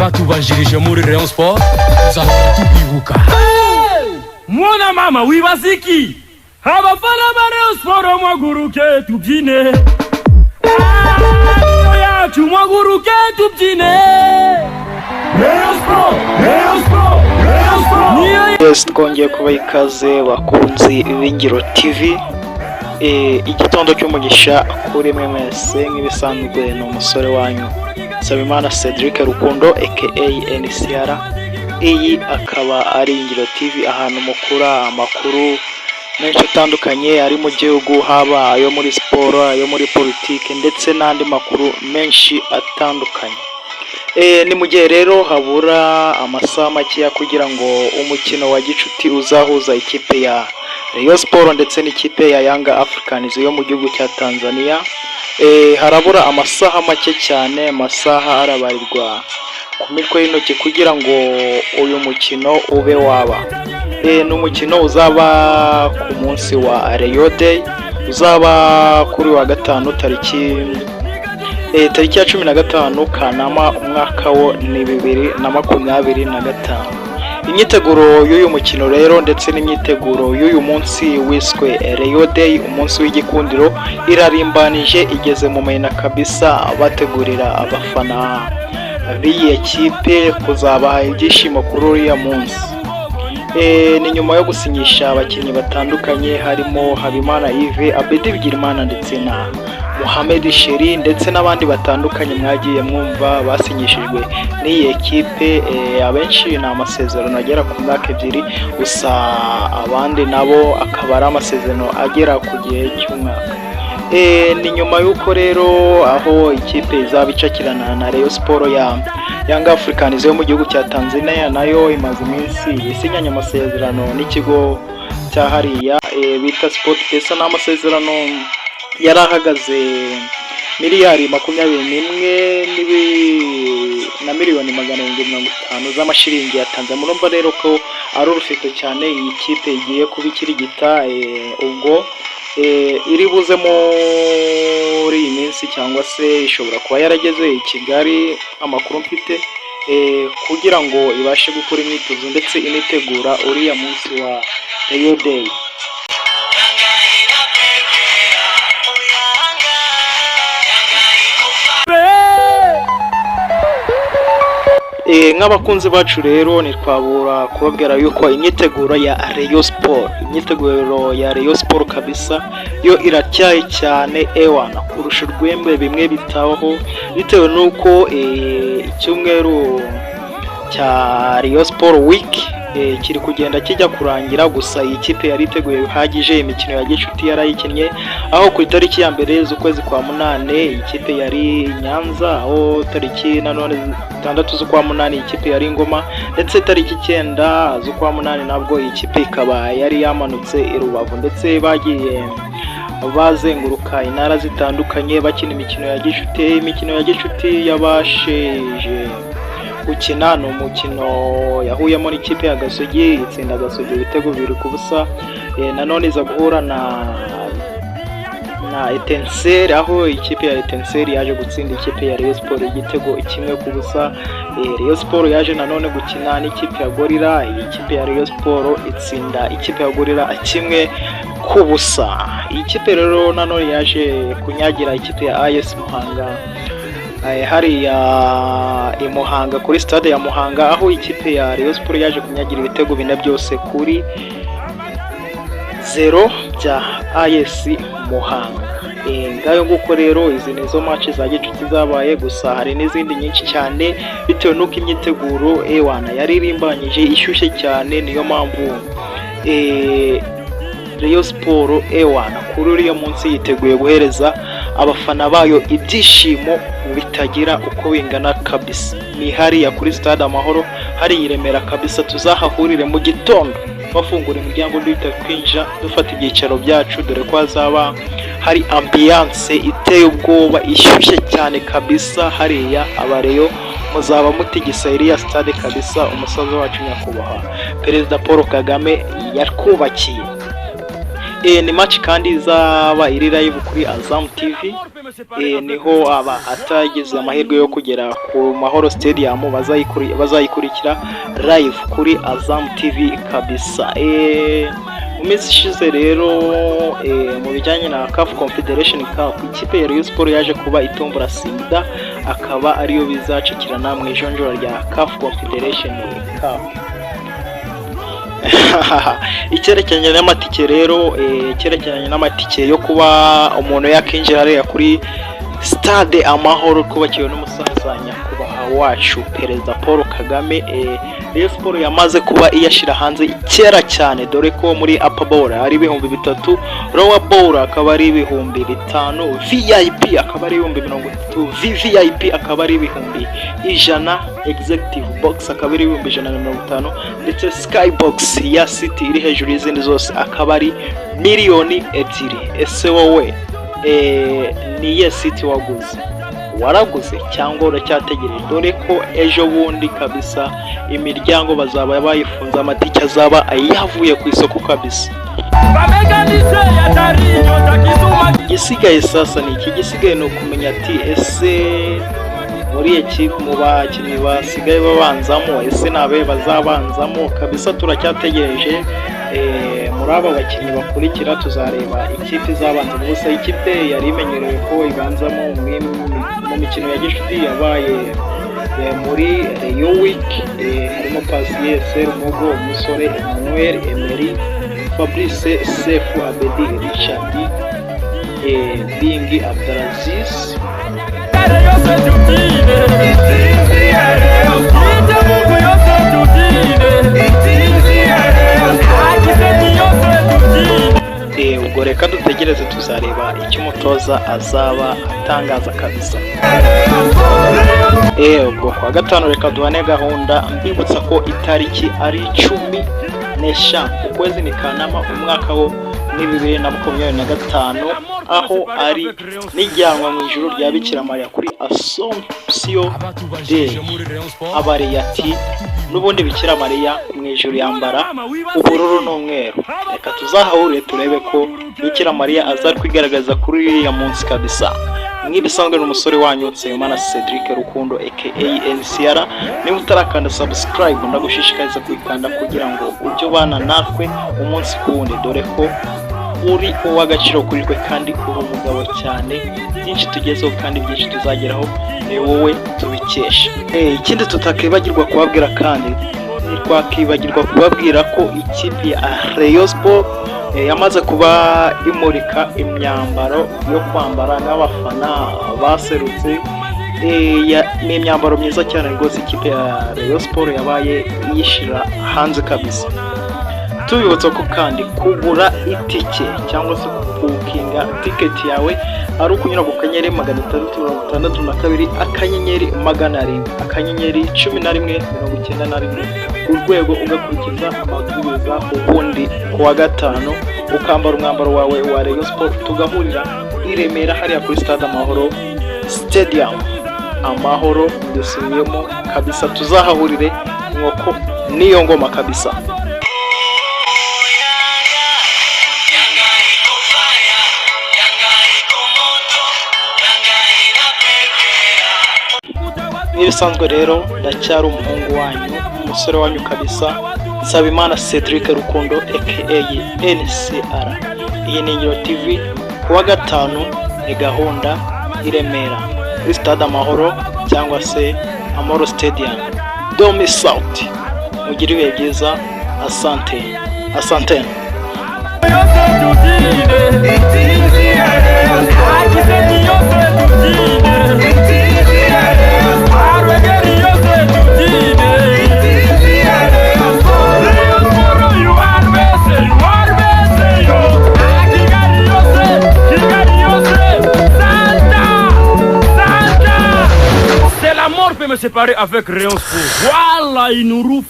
Abatubanjirije muri Rayon Sport tuzahora tubibuka. Mwana mama, wibaza iki? Abafana ba Rayon Sport, mwaguruke tubyine! Ah, yacu, mwaguruke tubyine! Rayon Sport, Rayon Sport, Rayon Sport niyo. Yes, twongeye kubaha ikaze, bakunzi b'Ingiro TV. Igitondo cy'umugisha kuri mwe mwese. Nk'ibisanzwe ni umusore wanyu Nsabimana Cedric Rukundo aka NCR. Iyi akaba ari Ingiro TV, ahantu mukura amakuru menshi atandukanye ari mu gihugu, haba ayo muri siporo, ayo muri politiki ndetse n'andi makuru menshi atandukanye. Ni mu gihe rero habura amasaha makeya kugira ngo umukino wa gicuti uzahuza ikipe ya Rayon Sport ndetse n'ikipe ya Yanga Africans yo mu gihugu cya Tanzania. Harabura amasaha make cyane, amasaha arabarirwa ku mitwe y'intoki kugira ngo uyu mukino ube waba. Ni umukino uzaba ku munsi wa Rayon Day, uzaba kuri wa gatanu, tariki ya 15 Kanama, umwaka wo ni 2025. Imyiteguro y'uyu mukino rero ndetse n'imyiteguro y'uyu munsi wiswe Rayon Day, umunsi w'igikundiro, irarimbanije, igeze mu mahina kabisa, bategurira abafana b'iyi kipe kuzabaha ibyishimo kuri uriya munsi. Ni nyuma yo gusinyisha abakinnyi batandukanye harimo Habimana Yves, Abedi Bigirimana ndetse na Mohamed Sheri ndetse n'abandi batandukanye mwagiye mwumva basinyishijwe n'iyi ekipe. Abenshi ni amasezerano agera ku myaka 2 gusa, abandi nabo akaba ari amasezerano agera ku gihe cy'umwaka. Ni nyuma y'uko rero aho ikipe izaba icakirana na Rayon Sport ya Young Africans yo mu gihugu cya Tanzania, nayo imaze iminsi isinyanye amasezerano n'ikigo cya hariya bita SportPesa. Ni amasezerano yari ahagaze miliyari 21 na miliyoni 750 z'amashiringi ya Tanzania. Murumva rero ko ari urufito cyane iyi kipe igiye kuba ikirigita. Ubwo iri buze muri iyi minsi cyangwa se ishobora kuba yarageze i Kigali, amakuru mfite, kugira ngo ibashe gukora imyitozo ndetse initegura uriya munsi wa Rayon Day. Nk'abakunzi bacu rero ntitwabura kubabwira yuko imyiteguro ya Rayon Sport, imyiteguro ya Rayon Sport kabisa yo iratyaye cyane, ewana kurusha urwembe bimwe bitabaho, bitewe n'uko icyumweru cya Rayon Sport Week kiri kugenda kijya kurangira. Gusa iyi kipe yari iteguye bihagije, imikino ya gicuti yarayikinnye, aho ku itariki ya 1 z'ukwezi kwa munane iyi kipe yari i Nyanza, aho tariki nanone 6 z'ukwa munani iyi kipe yari i Ngoma, ndetse tariki 9 z'ukwa munani nabwo iyi kipe ikaba yari yamanutse i Rubavu, ndetse bagiye bazenguruka intara zitandukanye bakina imikino ya gicuti. Imikino ya gicuti yabashije gukina ni umukino yahuyemo n'ikipe ya Gasogi, itsinda Gasogi ibitego 2-0. Nanone iza guhura na Etincelle, aho ikipe ya Etincelle yaje gutsinda ikipe ya Rayon Sport igitego 1-0. Rayon Sport yaje nanone gukina n'ikipe ya Gorilla, iyi kipe ya Rayon Sport itsinda ikipe ya Gorilla 1-0. Iyi kipe rero nanone yaje kunyagira ikipe ya AS Muhanga hariya i Muhanga kuri stade ya Muhanga, aho ikipe ya Rayon Sport yaje kunyagira ibitego 4 byose kuri 0 bya AS Muhanga. Ngayo nguko rero, izi nizo match za gicuti zabaye, gusa hari n'izindi nyinshi cyane bitewe n'uko imyiteguro ewana yari irimbanyije, ishyushye cyane. Niyo mpamvu Rayon Sport ewana kuri uriya munsi yiteguye guhereza abafana bayo ibyishimo bitagira uko bingana kabisa. Ni hariya kuri stade Amahoro hari i Remera kabisa, tuzahahurire mu gitondo bafungura imiryango, duhita twinjira dufata ibyicaro byacu, dore ko hazaba hari ambiance iteye ubwoba, ishyushye cyane kabisa. Hariya abareyo muzaba mutigisa iriya stade kabisa, umusaza wacu nyakubahwa Perezida Paul Kagame yatwubakiye. Ni match kandi izaba iri live kuri Azam TV. Niho aba atagize amahirwe yo kugera ku Mahoro Stadium bazayikurikira live kuri Azam TV kabisa. Mu minsi ishize rero, mu bijyanye na CAF Confederation Cup, ikipe ya Rayon Sport yaje kuba itombora Singida, akaba ariyo bizacikirana mu ijonjora rya CAF Confederation Cup. Icyerekeranye n'amatike rero, icyerekeranye n'amatike yo kuba umuntu yakinjira hariya kuri Stade Amahoro twubakiwe n'umusaza nyakubahwa wacu Perezida Paul Kagame, Rayon Sport yamaze kuba iyashyira hanze kera cyane, dore ko muri upper bowl ari 3000, lower bowl akaba ari 5000, VIP akaba ari 30,000, VVIP akaba ari 100,000, executive box akaba ari 150,000, ndetse skybox ya city iri hejuru y'izindi zose akaba ari 2,000,000. Ese wowe ni iyihe seat waguze? Waraguze cyangwa uracyategereje? Dore ko ejo bundi kabisa imiryango bazaba bayifunze, amatike azaba yavuye ku isoko kabisa. Igisigaye sasa ni iki? Igisigaye ni ukumenya ati: ese muri ekipe, mu bakinnyi basigaye babanzamo, ese ni abe bazabanzamo? Kabisa turacyategereje. Muri aba bakinnyi bakurikira tuzareba ikipe izabanza. Gusa ikipe yari imenyerewe ko ibanzamo mu mikino ya gishuti yabaye muri Rayon Week, harimo Pasiye Serumogo, Umusore Emmanuel, Emery, Fabrice, Sefu, Abedi, Richard, Bingi Abdelaziz. Ubwo reka dutegereze, tuzareba icyo umutoza azaba atangaza kabisa. Ubwo kuwa gatanu reka duhane gahunda. Mbibutsa ko itariki ari 15, ukwezi ni Kanama, umwaka wo ni 2025, aho ari n'ijyanwa mu ijuru rya Bikira Mariya kuri Assomption Day. Abareyati n'ubundi Bikira Mariya mu ijuru yambara ubururu n'umweru. Reka tuzahahurire turebe ko Bikira Mariya aza kwigaragaza kuri uriya munsi kabisa. Nk'ibisanzwe ni umusore wanyu Nsengimana Cedric Rukundo aka NCR. Niba utarakanda subscribe, ndagushishikariza kuyikanda kugira ngo ujye ubana natwe umunsi ku wundi, dore ko uri uw'agaciro kuri twe kandi uri umugabo cyane. Byinshi tugezeho kandi byinshi tuzageraho ni wowe tubikesha. Ikindi tutakibagirwa kubabwira kandi, ntitwakibagirwa kubabwira ko ikipe ya Rayon Sport yamaze kuba imurika imyambaro yo kwambara n'abafana baserutse. Ni imyambaro myiza cyane rwose ikipe ya Rayon Sport yabaye yishyira hanze kabisa. Tubibutsa ko kandi kugura itike cyangwa se kubukinga tiketi yawe ari ukunyura ku *662 *700 *1191 urwego, ugakurikiza amabwiriza, ubundi ku wa gatanu ukambara umwambaro wawe wa Rayon Sport, tugahurira i Remera hariya kuri Stade Amahoro Stadium. Amahoro dusubiyemo kabisa, tuzahahurire inkoko niyo ngoma kabisa. Yanga iko fire, Yanga iko moto, Yanga inapepea. Nk'ibisanzwe rero ndacyari umuhungu wanyu, umusore wanyu kabisa, Nsabimana Cedric Rukundo aka NCR. Iyi ni Ingiro TV. Ku wa gatanu ni gahunda i Remera kuri Stade Amahoro cyangwa se Amahoro Stadium. Domi Sauti, mugire ibihe byiza. Asante, asante. Yose tubyine, Akisenyi yose tubyine, Arwegeri yose tubyine. Rayon Sport, you are best, you are best, yo. Kigali yose, Kigali yose, Santa, Santa. C'est la mort peut me séparer avec Rayon Sport. Voilà une roue.